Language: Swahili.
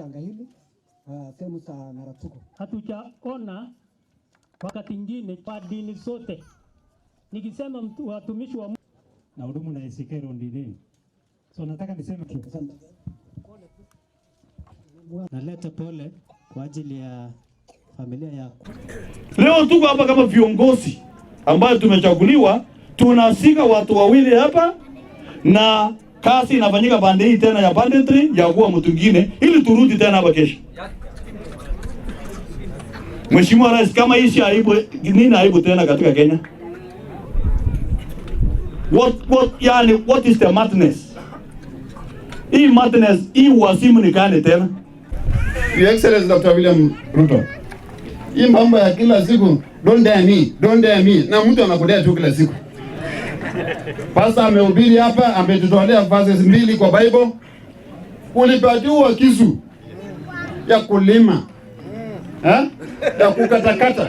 Janga hili sehemu za Ngaratuko. Hatujaona wakati ingine kwa dini zote, nikisema watumishi wa na hudumu na ACK Rondini. So nataka niseme Asante. Naleta pole kwa ajili ya familia ya Leo tuko hapa kama viongozi ambayo tumechaguliwa, tunasika watu wawili hapa na kazi inafanyika pande hii tena ya banditry ya kuwa mtu mwingine, ili turudi tena hapa kesho. Mheshimiwa Rais, kama hii si aibu, nini aibu tena katika Kenya? What, yani, what is the madness? Hii madness, hii wazimu ni gani tena? Your Excellency Dr. William Ruto. Hii mambo ya kila siku, "Don't dare me, don't dare me." Na mtu anakudare tu kila siku. Pastor amehubiri hapa, ametutolea verses mbili kwa Bible. Ulipatiwa kisu ya kulima. Eh? Ya kukatakata.